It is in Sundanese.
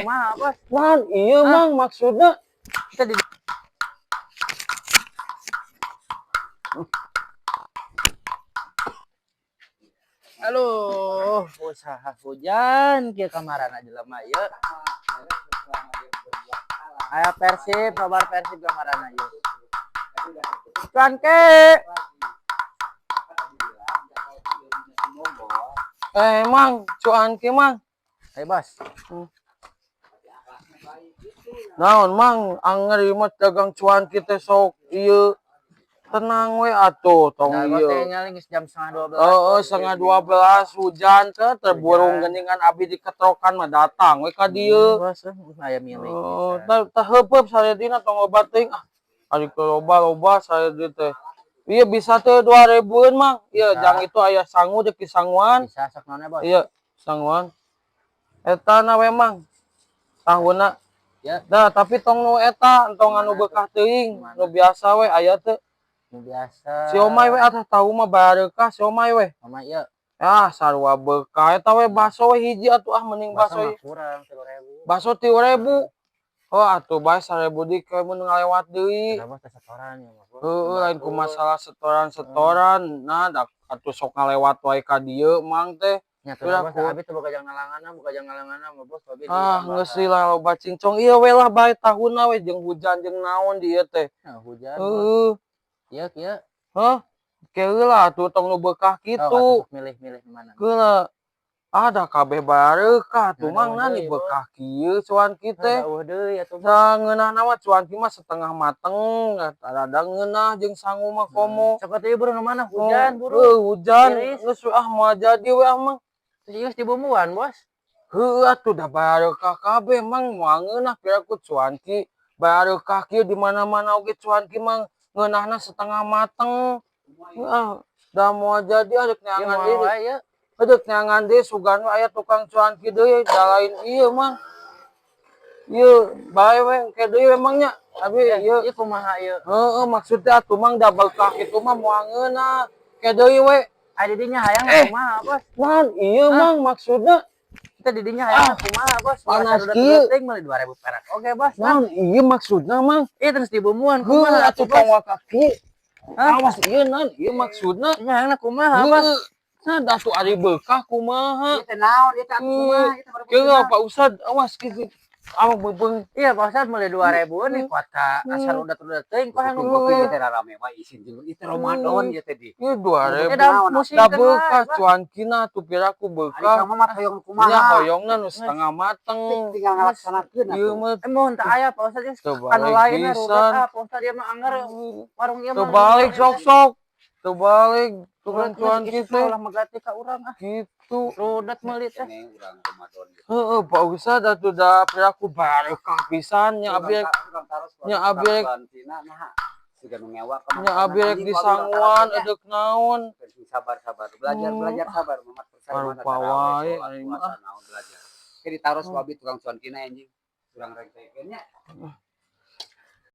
Kumaha, Bos? Naon ieu, Mang, maksudna? Kita di Aduh, usaha hujan kieu kamarana jelema ieu. Aya Persib, kabar Persib kamarana ieu. Cuan ke. Eh, Mang, cuan ki, Mang. Ayo, Bos. Naon, Mang, anger ieu mah dagang cuan ki teh sok ieu tenang we atuh tong Nah, bos ieu. teh nyaling geus jam 11.30. Heeh, 11.30 hujan teh terburung Hujan. Geuningan abi diketrokan mah datang we ka dieu. Bos, aya milik. Oh, tah tah heupeub saredina tong loba teuing ah. Ari loba-loba saredi teh. Iya bisa teh 2000-eun, Mang. Iya, Bisa. Jang itu aya sangu deuk sanguan. Bisa sok naon, Bos? Iya, sanguan. Eta na we, Mang. Tahuna. Ya. Nah, tapi tong nu eta, entong anu Mana beukah teuing, Mana? Nu biasa we aya teu. Nu biasa. Siomay we atah tahu mah bareukah siomay we. Mama ieu. Ah, sarua beukah eta we baso we hiji atuh ah mending Baso baso. mah kurang 3000. Baso 3000. Oh, atuh bae 1000 deui ke mun ngalewat deui. Eta bos teh setoran ya mah, Bos. Heeh, lain ku masalah setoran-setoran. Nah, da atuh sok ngalewat wae ka dieu Mang teh. Nya tuh bos, Piraku. Abi teh boga jang nalanganna, boga jang nalanganna mah bos, abi Ah, geus lah loba cincong. Ieu we lah bae tahuna we jeung hujan jeung naon di ieu teh. Nah, hujan. Bos. Heeh. Ieu kieu. Hah? Keula atuh tong nu beukah Oh, kitu. atuh sok milih-milih mana. Keula. Ada kabeh bareukah tuh Nah, Mang daun na deui, di Bos. beukah kieu cuan ki teh. Nah, deui atuh, Bos. Da ngeunahna mah cuan ki mah setengah mateng, rada ngeunah jeung sangu mah komo. Sok atuh ieu buru nu mana hujan buru. Heuh, hujan. Tiris. Geus we ah moal jadi we ah, Mang. Terus ieu geus dibumbuan, Bos. Heueuh atuh da bareukah kabeh, Mang, moal ngeunah piraku cuan ki. Bareukah kieu di mana-mana oge cuan ki mah ngeunahna setengah mateng. Ah, da moal jadi ah deuk Ieu neangan moal deui. wae ieu. Deuk neangan deui sugan we aya tukang cuan ki deui da lain ieu, Mang. Ieu bae we engke deui we, Mang, nya. Abi ieu Ieu kumaha ieu? Heeh, maksudnya atuh Mang da beukah kitu mah moal ngeunah. Ke deui we. Ari dinya hayang Eh. kumaha, Bos? Naon ieu, Mang, maksudna? Kita di dinya hayang kumaha, Bos? Panas kieu. Teuing meuli 2000 perak. Oke, Bos. Naon ieu maksudna, Mang? Ieu terus dibumbuan Heuh kumaha atuh atuh, Bos? tong waka kieu. Awas ieu naon ieu maksudna? Nya hayangna kumaha, Bos? Heuh. Nah, da atuh ari beukah kumaha? Ieu teh naon, ieu teh atuh kumaha, ieu teh baru Kieu Pak Ustad, awas kieu. Awas beubeung. Iya, Pak Ustad meuli 2000 nih kuat ka asal udah teuing kok hayang Kopi ieu teh rame wae isin jeung ieu teh Ramadan ieu teh di. Ieu 2000. Da musim Da beukah cuan kina atuh piraku Ari beukah. kamu mah hoyong Nya kumaha? hoyongna nu setengah mateng. Tinggal ngalaksanakeun Ieu atuh. mah Eh mohon tak aya Pak Ustad geus Teu anu balik lainna rudet pisan. ah Pak Ustad ieu mah anger warung ieu mah. Teu balik sok-sok. Teu balik tukang cuan ki teh. Ulah megati ka urang ah. Gitu. Rudet meuli teh. Ini urang Ramadan. Heeh, Pak Ustad atuh da piraku bareukah pisan nya abi rek Urang taros nya abi rek Cina nah siga nu ngewa ka nya abi rek disanguan edek naon. Sabar-sabar belajar belajar sabar Muhammad percaya mana Rupa wae aing mah. Naon belajar. Ke ditaros ku abi tukang cuan kina anjing. Urang rek nya.